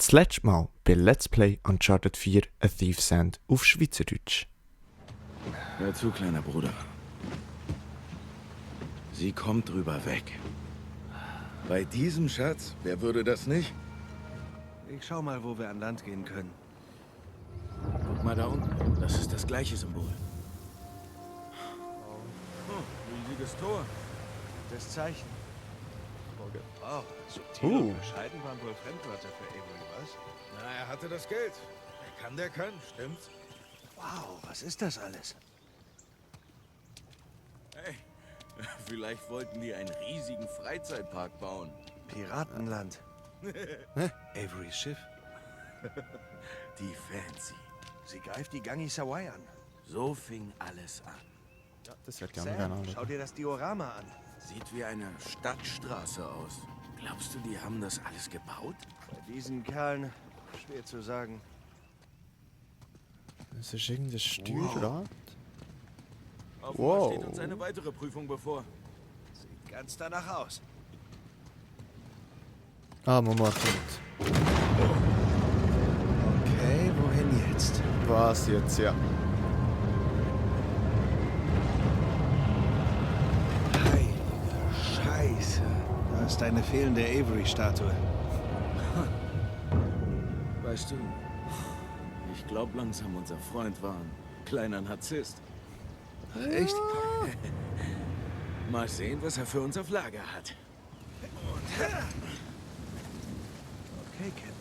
Das letzte Mal bei Let's Play Uncharted 4 A Thief's End auf Schweizerdeutsch. Hör zu, kleiner Bruder. Sie kommt drüber weg. Bei diesem Schatz, wer würde das nicht? Ich schau mal, wo wir an Land gehen können. Guck mal da unten, das ist das gleiche Symbol. Riesiges Tor. Das Zeichen. Wow, subtil und bescheiden waren wohl Fremdwörter für Avery, was? Na, er hatte das Geld. Er kann, der kann, stimmt's? Wow, was ist das alles? Hey, vielleicht wollten die einen riesigen Freizeitpark bauen. Piratenland. Averys Schiff. Die Fancy. Sie greift die Gangi Sawai an. So fing alles an. Das wird ja auch gerne Sam, schau dir das Diorama an. Sieht wie eine Stadtstraße aus. Glaubst du, die haben das alles gebaut? Bei diesen Kerlen schwer zu sagen. Das ist irgendein Steuerrad. Offenbar steht uns eine weitere Prüfung bevor. Sieht ganz danach aus. Ah, Mama kommt. Okay, wohin jetzt? Was jetzt, ja. Heilige Scheiße. Da ist eine fehlende Avery-Statue. Weißt du, ich glaube langsam, unser Freund war ein kleiner Narzisst. Echt? Mal sehen, was er für uns auf Lager hat. Okay, Ken.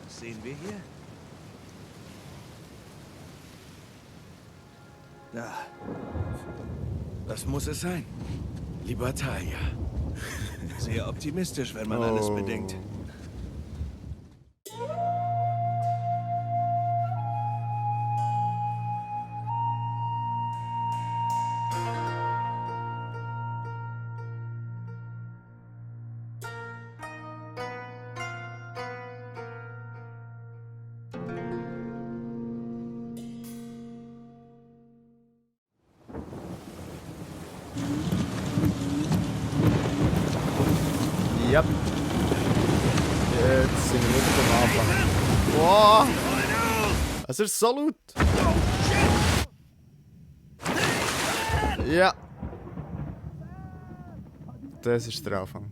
Was sehen wir hier? Da. Das muss es sein. Libertalia. Sehr optimistisch, wenn man alles bedenkt. Ja. Jetzt sind wir wieder am Anfang. Wow! Es ist so laut! Ja. Das ist der Anfang.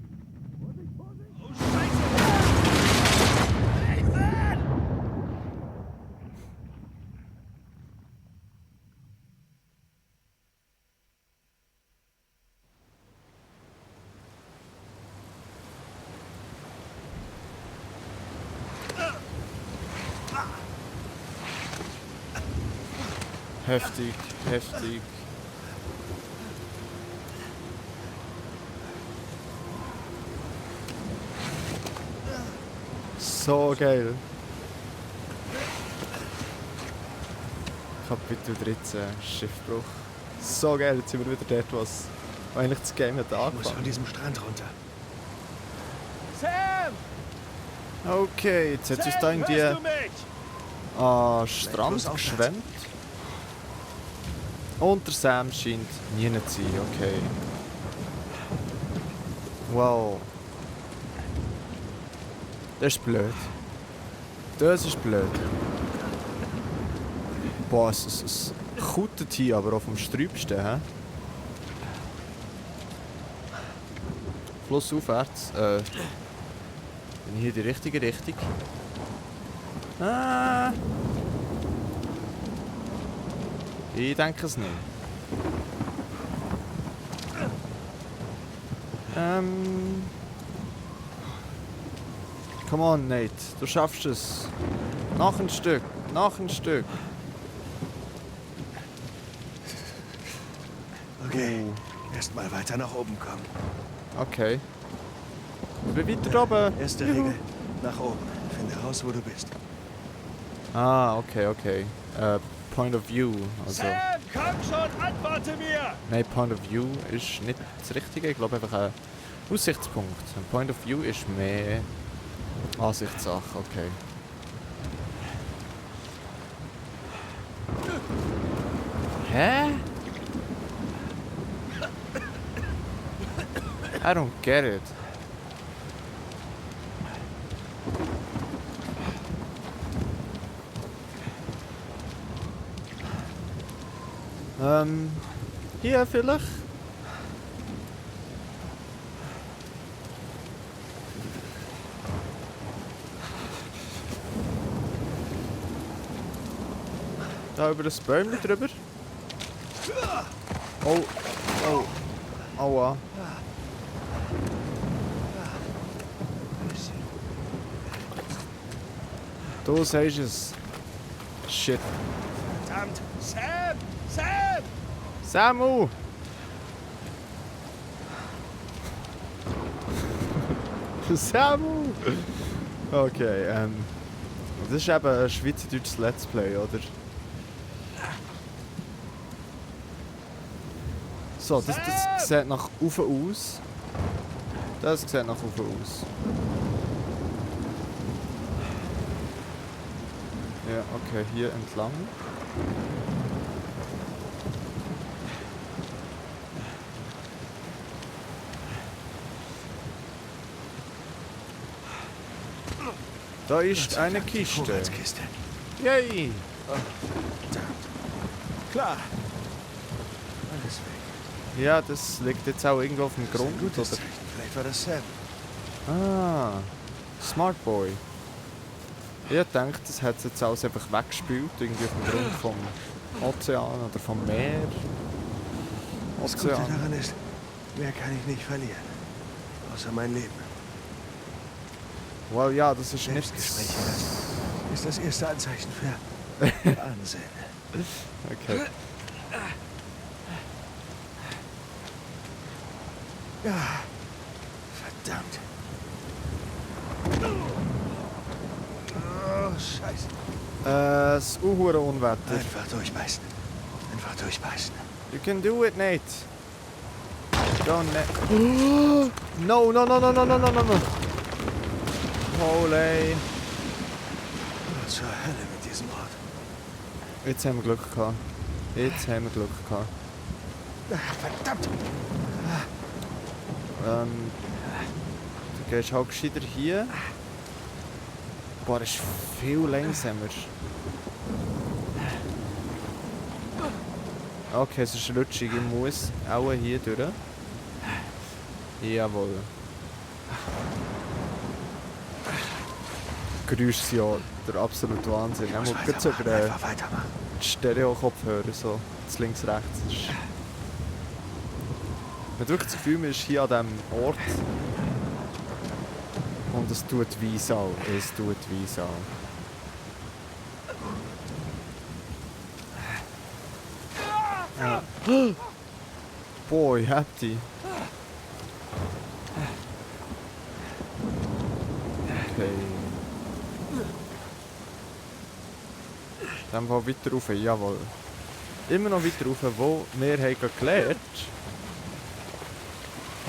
Heftig, heftig. So geil. Kapitel 13, Schiffbruch. So geil, jetzt sind wir wieder dort, was eigentlich das Game hat Ich muss angefangen. von diesem Strand runter. Sam! Okay, jetzt hat uns da Sam, hörst irgendwie du mich? an Bloß Strand aufwärts. geschwemmt. Und der Sam scheint nie zu sein, okay. Wow. Das ist blöd. Das ist blöd. Boah, es kutet hier aber auf dem Sträubsten, hä? Flussaufwärts. Bin ich hier in die richtige Richtung? Ah. Ich denke es nicht. Come on, Nate. Du schaffst es. Noch ein Stück. Noch ein Stück. Okay, erstmal weiter nach oben kommen. Okay. Ich bin weiter oben. Erste Regel, nach oben. Finde raus, wo du bist. Ah, okay, okay. Point of View. Also, Sam, komm schon, antworte mir! nein, Point of View ist nicht das Richtige. Ich glaube einfach ein Aussichtspunkt. Ein Point of View ist mehr Ansichtssache. Okay. Hä? I don't get it. Hier vielleicht? Da über das Bäumchen drüber. Oh, oh, aua. Du sagst es. Shit. Verdammt! Sam! Sam! Samu! Samu! Okay, das ist eben ein schweizerdeutsches Let's Play, oder? So, das sieht nach oben aus. Das sieht nach oben aus. Ja, okay, hier entlang. Da ist eine Kiste. Vorratskiste. Yay! Klar. Alles weg. Ja, das liegt jetzt auch irgendwo auf dem Das ist ein Grund, gutes oder? Zeichen. Vielleicht war das Sam. Ah, Smart Boy. Ich denke, das hat es jetzt alles einfach weggespült, irgendwie auf dem Grund vom Ozean oder vom Meer. Das Gute Ozean. daran ist, mehr kann ich nicht verlieren. Außer mein Leben. Well, ja, das ist nicht... Selbstgespräche, das ist das erste Anzeichen für Ansehen. Okay. Ja, verdammt. Oh, Scheiße. Das Uhuere Unwetter. Einfach durchbeißen. Einfach durchbeißen. You can do it, Nate. Don't Nate. No, no, no, no, no, no, no, no, no. Holy. Oh, zur Hölle mit diesem Ort. Jetzt haben wir Glück gehabt. Jetzt haben wir Glück gehabt. Ach, verdammt. Du gehst halt gescheiter hier. Boah, das ist viel langsamer. Okay, es ist rutschig. Ich muss auch hier durch. Jawohl. Geräusche sind ja der absolute Wahnsinn. Ich muss Ich muss über einfach weitermachen. Stereo-Kopfhörer, so das links, rechts. Man hat wirklich das Gefühl, man ist hier an diesem Ort. Und es tut wie Sau. Es tut wie Sau. Ja. Boy, happy. Okay. Dann war weiter rauf, jawohl. Immer noch weiter rauf, wo wir haben gelernt.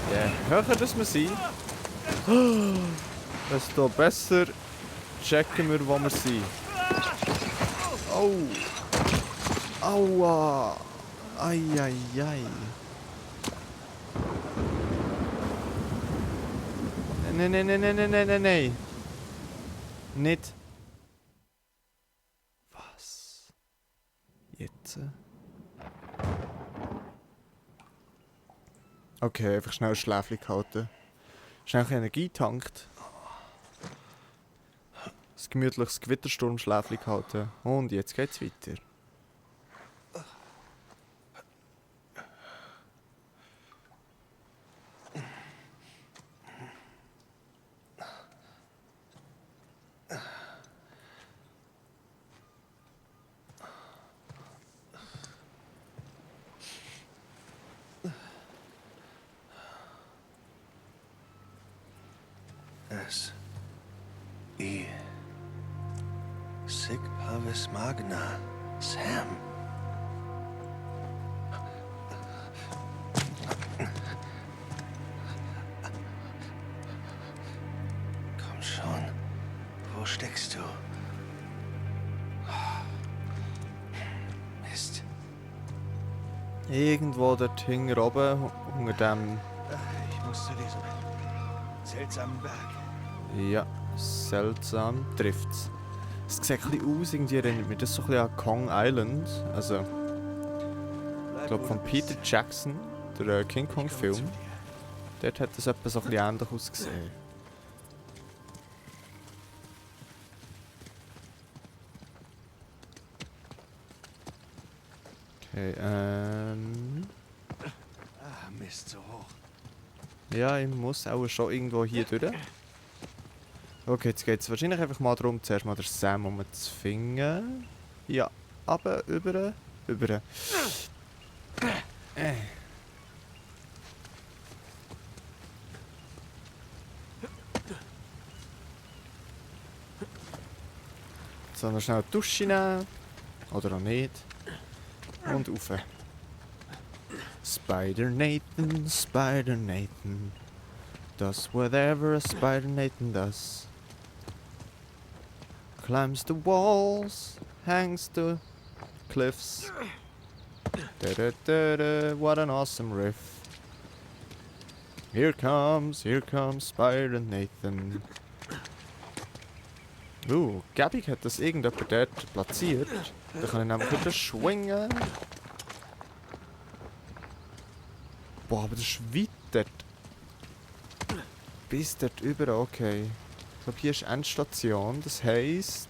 Je höher das wir sind, desto besser checken wir, wo wir sind. Oh! Aua! Eieiei! Nein, nein, nein, nein, nein, nein, nein, nein! Nicht! Was? Jetzt? Okay, einfach schnell ein Schläfchen gehalten. Schnell Energie getankt. Ein gemütliches Gewittersturmschläfchen gehalten. Und jetzt geht's weiter. S.I. Sic Parvis Magna. Sam. Komm schon. Wo steckst du? Mist. Irgendwo dort hinten oben, unter dem... Ich muss zu diesem seltsamen Berg. Ja, seltsam trifft's. Es sieht ein bisschen aus, irgendwie erinnert mich das so ein bisschen an Kong Island. Also, Ich glaube von Peter Jackson, der King Kong Film. Dort hat es etwa so ein bisschen ähnlich ausgesehen. Okay, Ah, Mist, so hoch. ja, ich muss auch schon irgendwo hier durch. Okay, jetzt geht es wahrscheinlich einfach mal darum, zuerst mal den Sam umzufinden. Ja, aber über. So, noch schnell eine Dusche nehmen. Oder auch nicht. Und rauf. Spider Nathan does whatever a Spider Nathan does. Climbs the walls, hangs the cliffs. Da, da, da, da, what an awesome riff. Here comes Spider Nathan. Gabi hat das irgendjemand dort platziert. Da kann ich nämlich wieder schwingen. Boah, aber das ist weit dort. Bis dort über, okay. Ich glaube, hier ist Endstation, das heisst...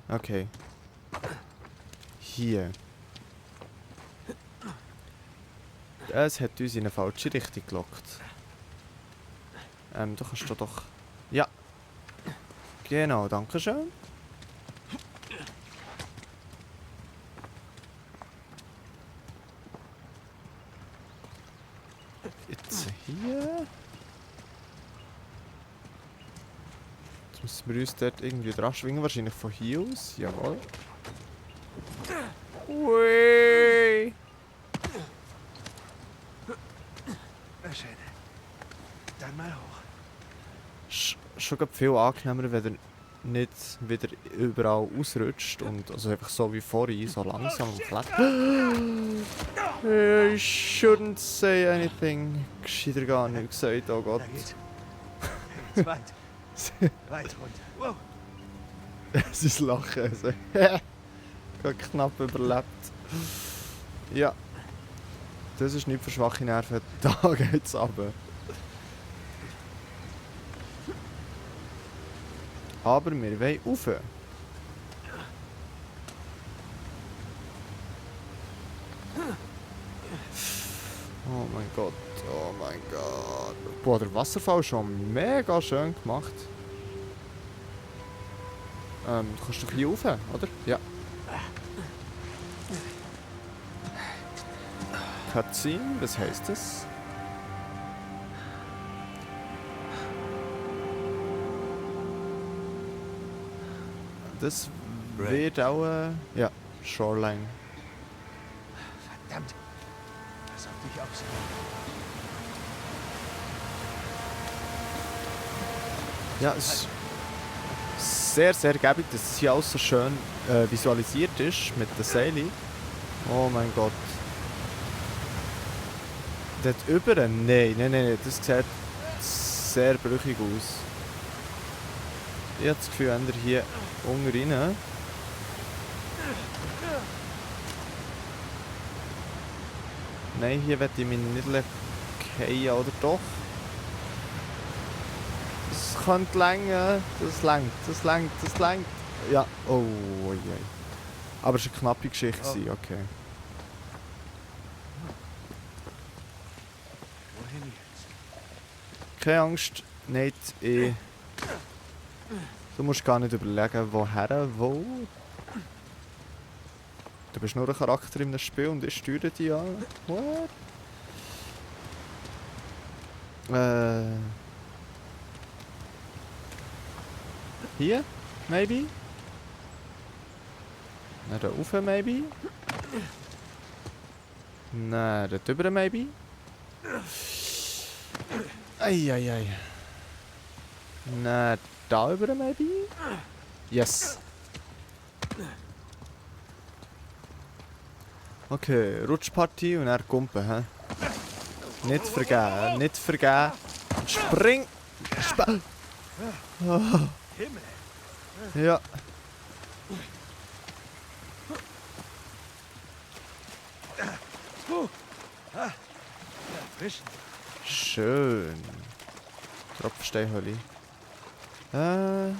Okay. Hier. Es hat uns in eine falsche Richtung gelockt. Du kannst doch... Ja. Genau, danke schön. Jetzt hier. Jetzt müssen wir uns dort irgendwie dran schwingen, wahrscheinlich von hier aus. Jawohl. Ui. Schön. Dann mal hoch. Schon viel angenehmer, wenn er nicht wieder überall ausrutscht und also einfach so wie vorhin, so langsam und flat. I shouldn't say anything. Gescheiter gar nicht gesagt, oh Gott. Da geht's. Jetzt weit. Weit runter. Wow. Sein Lachen. Also. Gerade knapp überlebt. Ja. Das ist nicht für schwache Nerven. Da geht's runter. Aber wir wollen rauf. Oh mein Gott, oh mein Gott. Boah, der Wasserfall ist schon mega schön gemacht. Du kannst doch hier rauf, oder? Ja. Cutscene, was heisst das? Das wird auch, ja, Shoreline. Verdammt. Pass auf dich auf. Ja, es ist sehr, sehr gäbig, dass es hier alles so schön visualisiert ist mit den Seilen. Oh mein Gott. Dort über? Nein, das sieht sehr brüchig aus. Ich habe das Gefühl, wenn ihr hier unten rein. Nein, hier werde ich mich nicht fallen, oder doch? Das könnte länger. Das längt. Ja, oh je. Aber es war eine knappe Geschichte, okay. Wohin jetzt? Keine Angst, nicht du musst gar nicht überlegen, woher, wo. Du bist nur ein Charakter in einem Spiel und ich steuere dich an. What? Hier? Maybe? Nein, da rauf, maybe? Nein, da drüber, maybe? Eieiei. Nein, da über, maybe? Yes. Okay, Rutschpartie und dann Kumpen, hä? Nicht vergeben. Spring! Himmel. Ja. Erwischen. Schön. Tropfsteinhöhle. Hallo?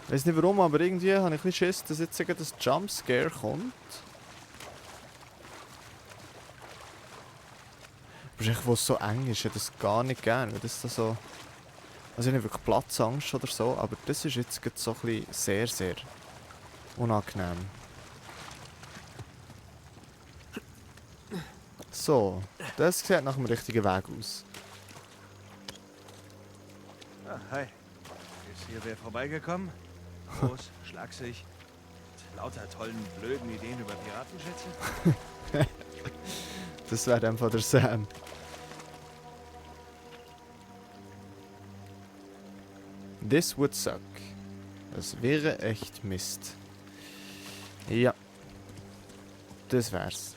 Ich weiß nicht warum, aber irgendwie habe ich ein bisschen Schiss, dass jetzt sogar das Jumpscare kommt. Wahrscheinlich, wo es so eng ist, hätte ich das gar nicht gern, weil das so... Also nicht wirklich Platzangst oder so, aber das ist jetzt gerade so ein bisschen sehr, sehr unangenehm. So, das sieht nach dem richtigen Weg aus. Ah, hi. Ist hier wer vorbeigekommen? Groß, schlaksig, mit lauter tollen, blöden Ideen über Piratenschätze? Das wäre dann von der Sam. This would suck. Das wäre echt Mist. Ja. Das wär's.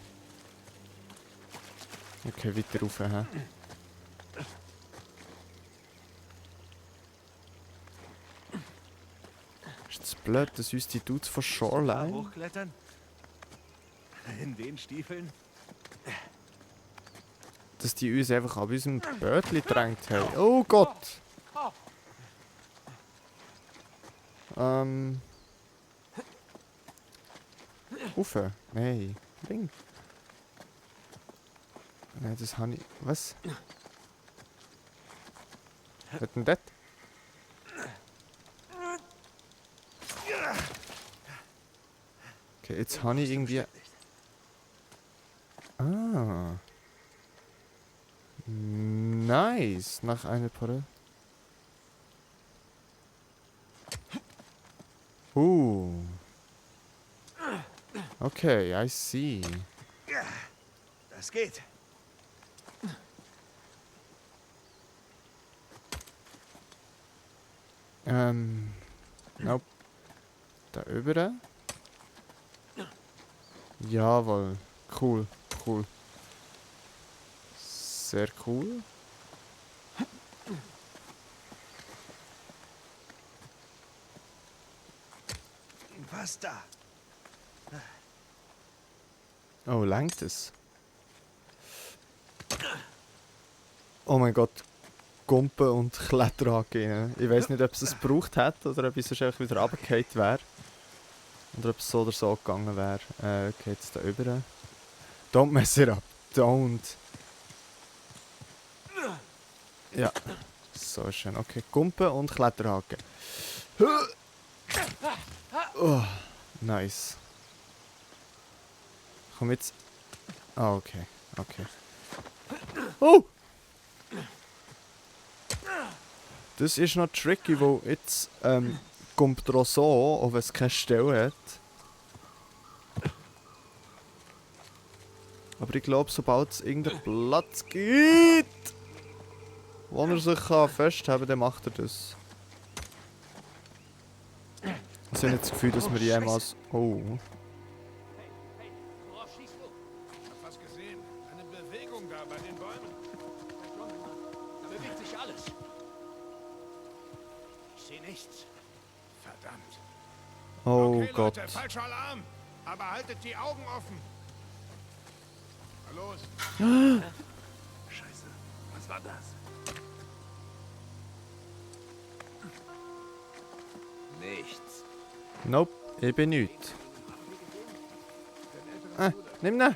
Okay, weiter rauf, hä? Ist das blöd, dass uns die Dudes von Shoreline... Hochklettern? In den Stiefeln? Dass die uns einfach ab unserem Bötli gedrängt haben. Oh Gott! Rauf? Nein. Link. Nein, das habe ich... Was? Was denn das? Okay, jetzt habe ich irgendwie... Ah. Nice. Nach einer Parade. Okay, I see. Das geht. Nope. Da über. Jawohl. Cool, cool. Sehr cool. Was da? Oh, langt es? Oh mein Gott. Gumpen und Kletterhaken. Ich weiß nicht, ob es gebraucht hat oder ob es sonst einfach wieder runtergefallen wäre. Oder ob es so oder so gegangen wäre. Okay, jetzt da über. Don't mess it up. Don't. Ja. So schön. Okay, Gumpen und Kletterhaken. Oh, nice. Komm jetzt. Ah, okay. Okay. Oh! Das ist noch tricky, weil jetzt kommt er auch so, auch wenn es keine Stelle hat. Aber ich glaube, sobald es irgendeinen Platz gibt, wo er sich festhalten kann, dann macht er das. Ich habe nicht das Gefühl, dass wir jemals... Oh. Worauf schießt du? Ich hab was gesehen. Eine Bewegung da bei den Bäumen. Da bewegt sich alles. Ich sehe nichts. Verdammt. Oh Okay, Gott. Leute, falscher Alarm. Aber haltet die Augen offen. Na los. Scheiße. Was war das? Nichts. Nope, ich bin nichts. Nimm ne!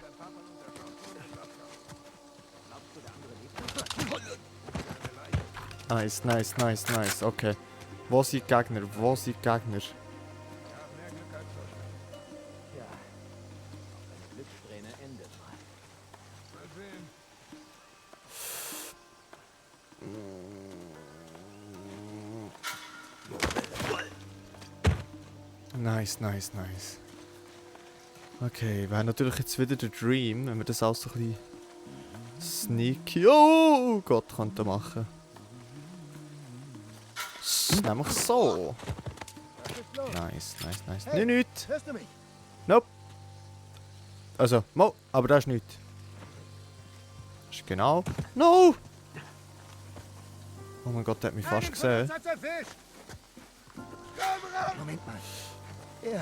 Nice, nice, nice, nice. Okay. Wo sind die Gegner? Wo sind die Gegner? Glückssträhne endet mal. Mal sehen. Nice, nice, nice. Okay, wäre natürlich jetzt wieder der Dream, wenn wir das auch so ein bisschen sneaky... Oh Gott, könnte machen. Nämlich so. Nice, nice, nice. Hey, Nichts. Hörst du mich? Nope. Also, mo, aber das ist nichts. Das ist genau... No! Oh mein Gott, der hat mich fast gesehen. Moment mal. Ja.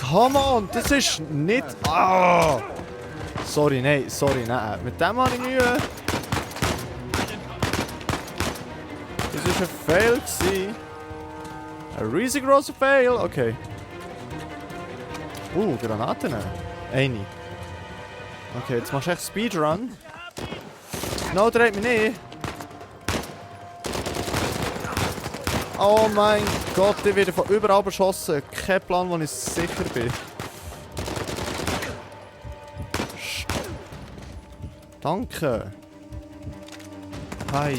Come on, das ist nicht... Ah! Sorry, nein. Mit dem habe ich Mühe. Das war ein Fail gewesen. Ein riesig grosser Fail, okay. Granaten. Eine. Okay, jetzt machst du echt Speedrun. No, dreht mich nicht. Oh mein Gott, ich werde von überall beschossen. Kein Plan, wo ich sicher bin. Danke. Ei.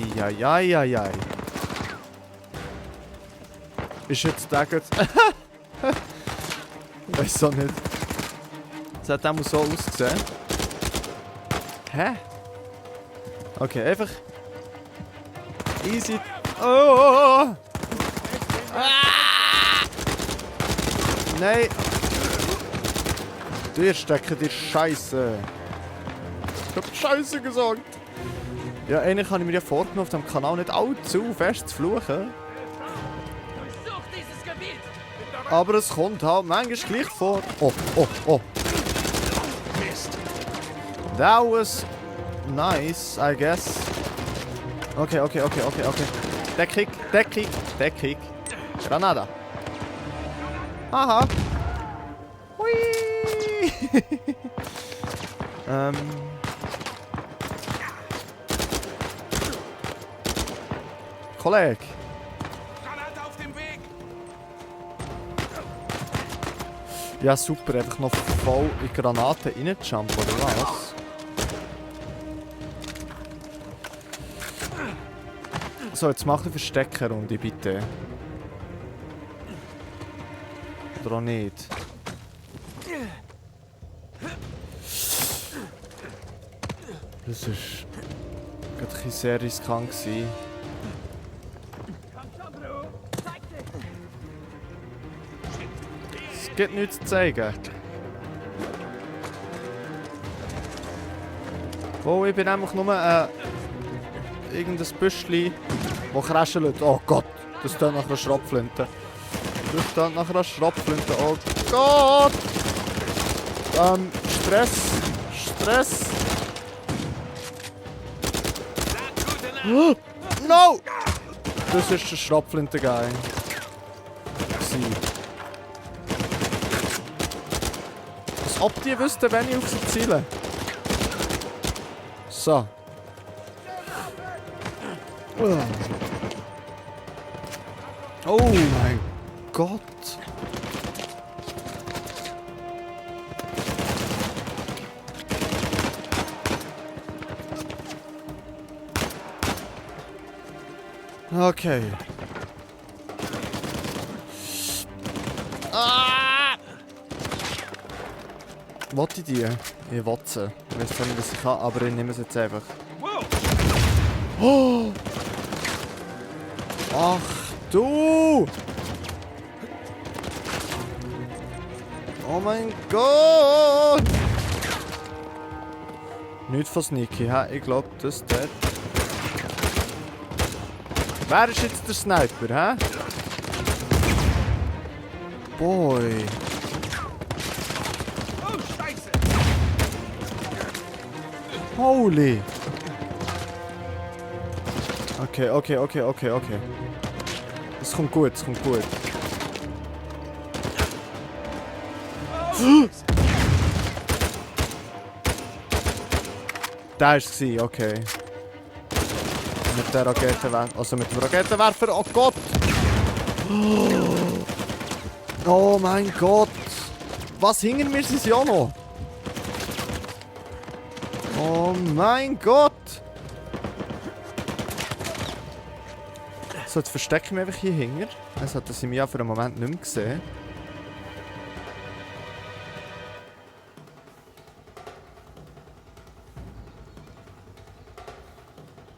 Ist jetzt der gut? Ich weiß auch nicht. Das hat auch so ausgesehen. Hä? Okay, einfach. Easy. Oh! Nein! Du stecken dir Scheiße. Ich hab Scheiße gesagt. Ja, eigentlich habe ich mir ja vorgenommen, auf dem Kanal nicht allzu fest zu fluchen. Aber es kommt halt manchmal gleich vor. Oh. That was nice, I guess. Okay. Deckig. Granada. Aha. Hui. Kollege. Granate auf dem Weg! Ja, super. Einfach noch voll in Granaten reinjumpen, oder was? So, jetzt mach eine Versteckerrunde, bitte. Oder auch nicht. Das war gerade ein bisschen sehr riskant gewesen. Es gibt nichts zu zeigen. Oh, ich bin nämlich nur irgendein Büschli, das kräschelt. Oh Gott, das tut nach einer Schrapflinte. Oh Gott! Stress. No! Das ist der Schrapflinte-Guy. Als ob die wüssten, wenn ich auf sie ziele. So. Oh mein Gott. Okay. Ah! Wollte ich die? Ich will sie. Ich weiß zwar nicht, was ich kann, aber ich nehme sie jetzt einfach. Oh! Ach du! Oh mein Gott! Nicht von Sneaky, ich glaube, das dort. Wer ist jetzt der Sniper, hä? Boy. Oh, Scheiße! Holy. Okay. Es kommt gut. Da war es, okay. Mit der Raketenwerfer, also mit dem Raketenwerfer, oh Gott! Oh mein Gott! Was hinter mir sind sie auch noch? Oh mein Gott! So, jetzt verstecke ich mich einfach hier hinter. Das hat sie mich ja für einen Moment nicht mehr gesehen.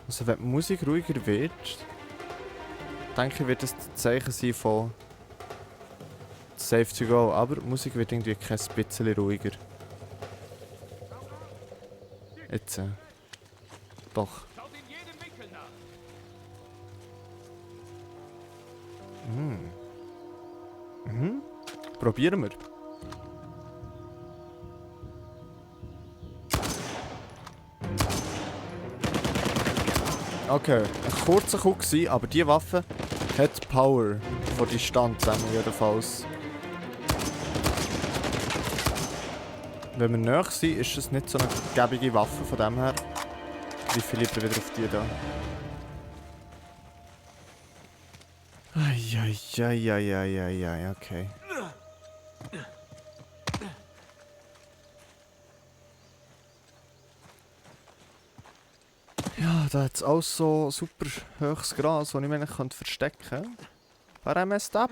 Also wenn die Musik ruhiger wird, denke ich, wird das Zeichen sein von Safe to go. Aber die Musik wird irgendwie kein bisschen ruhiger. Jetzt. Doch. Probieren wir. Okay, ein kurzer Coup gewesen, aber diese Waffe hat Power von Distanz jedenfalls. Wenn wir näher sind, ist es nicht so eine gäbige Waffe von dem her. Ich greife lieber wieder auf die da. Eieieiei, okay. Ja, da hat es auch so super hohes Gras, das ich mich eigentlich verstecken könnte. War messed up?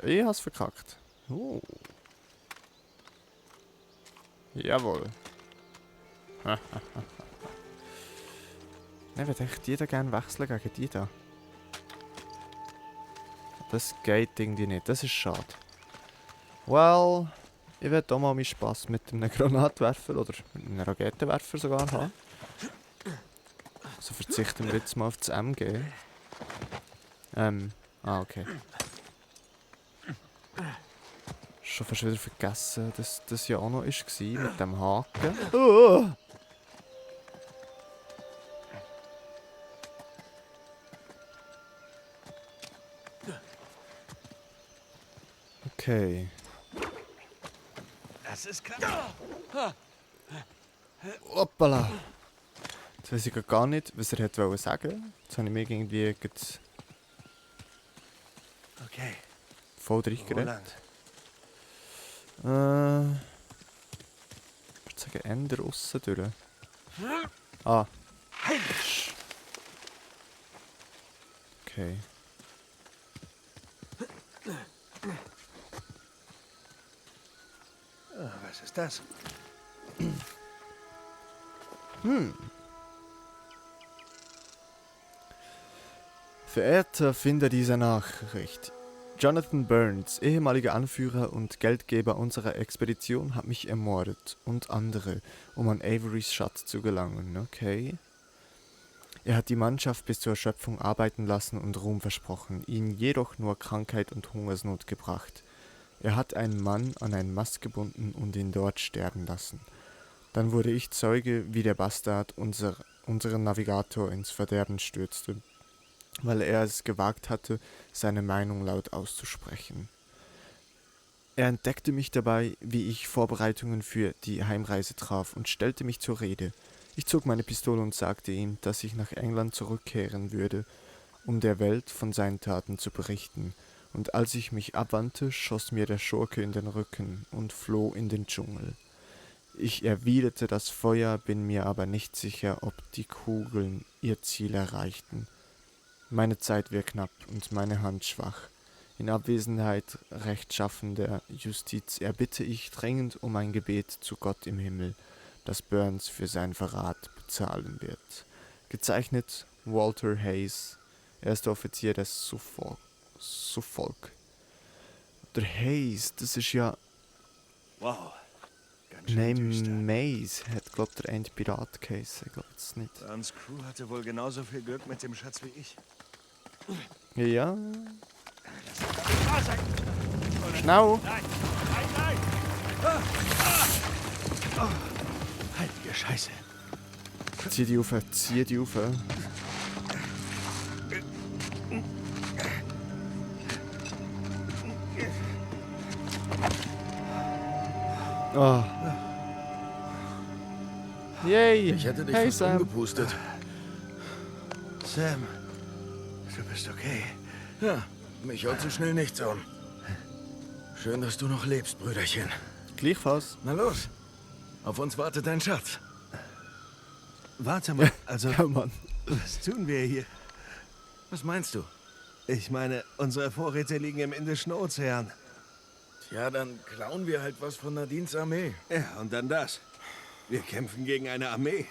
Ich hab's verkackt. Jawohl. Ich würde echt die da gerne wechseln gegen die da. Das geht irgendwie nicht, das ist schade. Well, ich werde auch mal meinen Spass mit einem Granatwerfer oder mit einem Raketenwerfer sogar haben. Also verzichten wir jetzt mal auf das MG. Okay. Schon fast wieder vergessen, dass das ja auch noch war mit dem Haken. Oh! Okay. Das ist krass. Hoppala. Jetzt weiss ich gar nicht, was er wollte sagen. Jetzt habe ich mich irgendwie Okay. voll reingeredet. Roland. Ich würde sagen, Ende aussen durch. Ah. Okay. Was ist das? Verehrter Finder dieser Nachricht. Jonathan Burns, ehemaliger Anführer und Geldgeber unserer Expedition, hat mich ermordet und andere, um an Averys Schatz zu gelangen, okay? Er hat die Mannschaft bis zur Erschöpfung arbeiten lassen und Ruhm versprochen, ihnen jedoch nur Krankheit und Hungersnot gebracht. Er hat einen Mann an einen Mast gebunden und ihn dort sterben lassen. Dann wurde ich Zeuge, wie der Bastard unseren Navigator ins Verderben stürzte, weil er es gewagt hatte, seine Meinung laut auszusprechen. Er entdeckte mich dabei, wie ich Vorbereitungen für die Heimreise traf und stellte mich zur Rede. Ich zog meine Pistole und sagte ihm, dass ich nach England zurückkehren würde, um der Welt von seinen Taten zu berichten. Und als ich mich abwandte, schoss mir der Schurke in den Rücken und floh in den Dschungel. Ich erwiderte das Feuer, bin mir aber nicht sicher, ob die Kugeln ihr Ziel erreichten. Meine Zeit wird knapp und meine Hand schwach. In Abwesenheit rechtschaffender Justiz erbitte ich dringend um ein Gebet zu Gott im Himmel, das Burns für seinen Verrat bezahlen wird. Gezeichnet Walter Hayes, erster Offizier des Suffolk. Der Hayes, das ist ja... Wow. Ganz schön Nein, düster. Maze hat, glaubt der ein Pirat geheißen, glaubt es nicht. Burns Crew hatte wohl genauso viel Glück mit dem Schatz wie ich. Ja, Da sein. schnell! Nein! Oh, heilige Scheiße. Zieh die auf, zieh die auf. Oh. Yay! Ich hätte dich Hey fast Sam! umgepustet. Sam, du bist okay. Ja, mich haut so schnell nichts um. Schön, dass du noch lebst, Brüderchen. Gleichfalls. Na los, auf uns wartet dein Schatz. Warte mal, also, Ja, Mann. was tun wir hier? Was meinst du? Ich meine, unsere Vorräte liegen im Indischen Ozean. Tja, dann klauen wir halt was von Nadines Armee. Ja, und dann das. Wir kämpfen gegen eine Armee.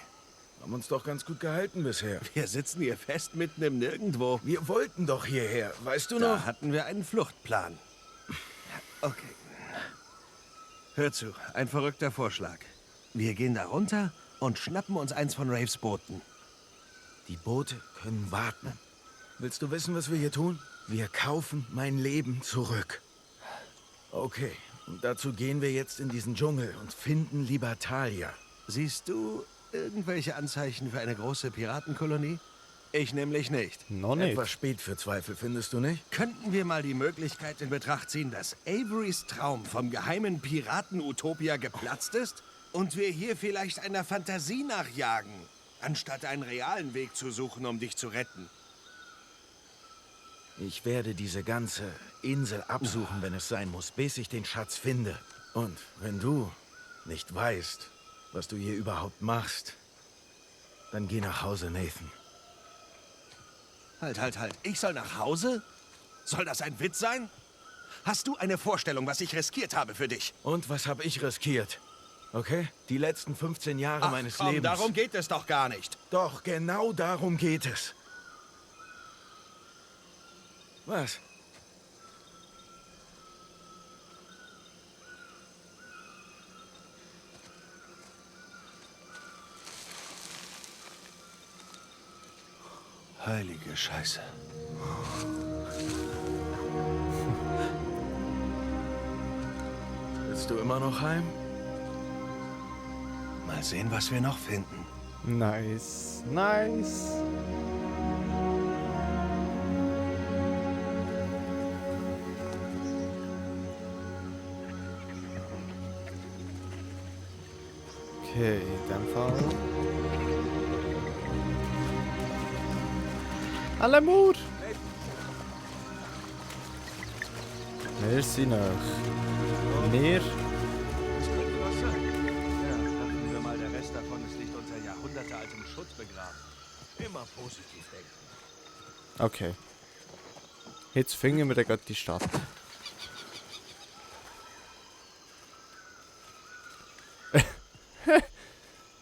Haben uns doch ganz gut gehalten bisher. Wir sitzen hier fest mitten im Nirgendwo. Wir wollten doch hierher, weißt du Da noch? hatten wir einen Fluchtplan. Okay. Hör zu, ein verrückter Vorschlag. Wir gehen da runter und schnappen uns eins von Raves Booten. Die Boote können warten. Willst du wissen, was wir hier tun? Wir kaufen mein Leben zurück. Okay, und dazu gehen wir jetzt in diesen Dschungel und finden Libertalia. Siehst du irgendwelche Anzeichen für eine große Piratenkolonie? Ich nämlich nicht. Noch nicht. Etwas spät für Zweifel, findest du nicht? Könnten wir mal die Möglichkeit in Betracht ziehen, dass Averys Traum vom geheimen Piraten-Utopia geplatzt ist? Und wir hier vielleicht einer Fantasie nachjagen, anstatt einen realen Weg zu suchen, um dich zu retten? Ich werde diese ganze Insel absuchen, wenn es sein muss, bis ich den Schatz finde. Und wenn du nicht weißt, was du hier überhaupt machst, dann geh nach Hause, Nathan. Halt. Ich soll nach Hause? Soll das ein Witz sein? Hast du eine Vorstellung, was ich riskiert habe für dich? Und was habe ich riskiert? Okay? Die letzten 15 Jahre meines Komm, Lebens. darum geht es doch gar nicht. Doch, genau darum geht es. Was? Heilige Scheiße. Willst du immer noch heim? Mal sehen, was wir noch finden. Nice. Okay, in dem Fall. Alle Mut! Wir sind noch. Wir. Das könnte was sein. Ja, hoffen wir mal, der Rest davon ist nicht unter jahrhundertealtem Schutt begraben. Immer positiv denken. Okay. Jetzt finden wir dann gerade die Stadt.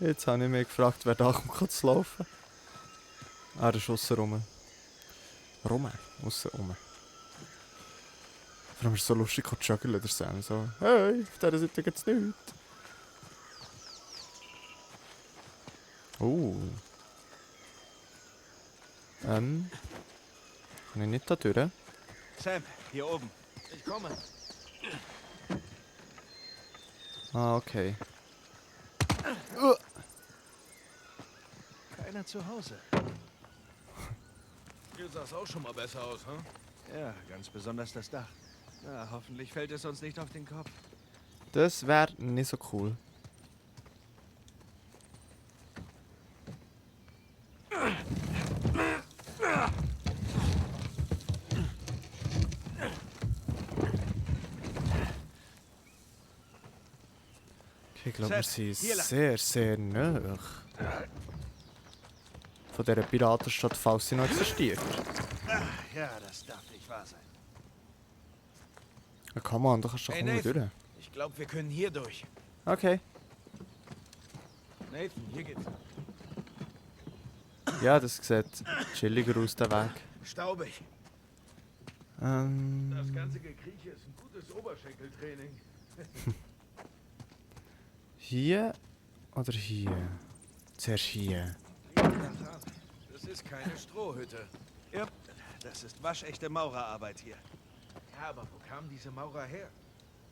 Jetzt habe ich mich gefragt, wer da kommt zu laufen. Ah, der ist aussen rum. Aussen rum. Vor allem ist es so lustig, zu joggen oder so. So, hey, auf dieser Seite geht's nichts. Kann ich nicht da durch? Sam, hier oben. Ich komme. Ah, okay. Keiner zu Hause. Hier sah es auch schon mal besser aus, hm? Ja, ganz besonders das Dach. Na, hoffentlich fällt es uns nicht auf den Kopf. Das wäre nicht so cool. Okay, ich glaube, wir sind Hier lang. sehr, sehr nah. Von dieser Piratenstadt, falls sie noch existiert. Ja, das darf nicht wahr sein. Ja, come on, du kannst doch Hey, irgendwo Nathan. durch. Ich glaube, wir können hier durch. Okay. Nathan, hier geht's. Ja, das sieht chilliger aus, der Weg. Staubig. Das ganze Gekrieche ist ein gutes Oberschenkeltraining. Hier oder hier? Zuerst hier. Das ist keine Strohhütte. Ja, das ist waschechte Maurerarbeit hier. Ja, aber wo kamen diese Maurer her?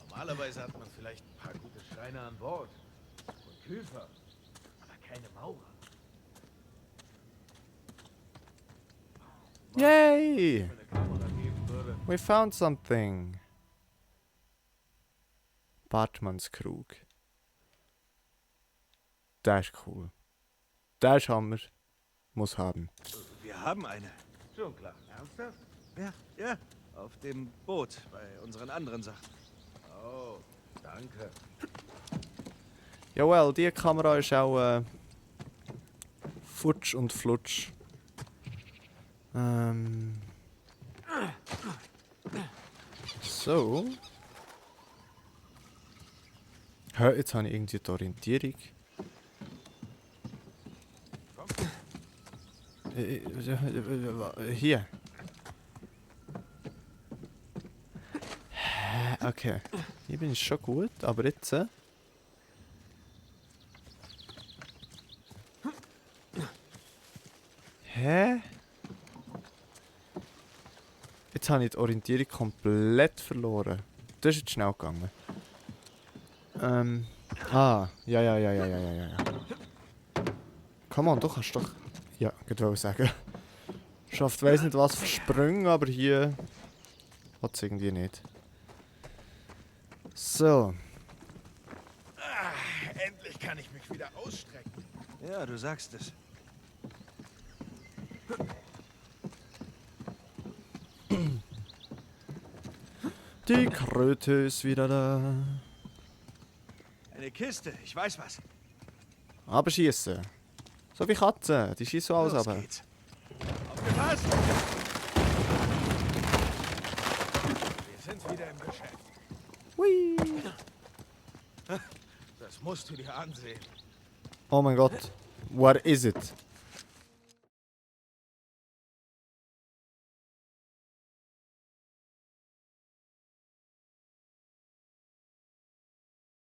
Normalerweise hat man vielleicht ein paar gute Schreiner an Bord. Und Küfer. Aber keine Maurer. Yay! Wenn eine Kamera geben würde. We found something. Bartmannskrug. Der ist cool. Der ist Hammer. Muss haben. Wir haben eine. Schon klar. Ernsthaft? Ja, auf dem Boot bei unseren anderen Sachen. Oh, danke. Jawohl, die Kamera ist auch futsch und flutsch. So. Hä, jetzt habe ich irgendwie die Orientierung. Hier. Okay. Hier bin ich schon gut, aber jetzt. Hä? Jetzt habe ich die Orientierung komplett verloren. Das ist jetzt schnell gegangen. Ja. Come on, du kannst doch... Ja, ich wollte sagen. Schafft weiss nicht was für Sprünge, aber hier... Hat es irgendwie nicht. So. Endlich kann ich mich wieder ausstrecken. Ja, du sagst es. Die Kröte ist wieder da. Eine Kiste, ich weiß was. Aber schießen. So wie Katzen, die schießen alles Los aber. geht's. Aufgepasst! Wir sind wieder im Geschäft. Hui. Das musst du dir ansehen. Oh mein Gott. Where is it?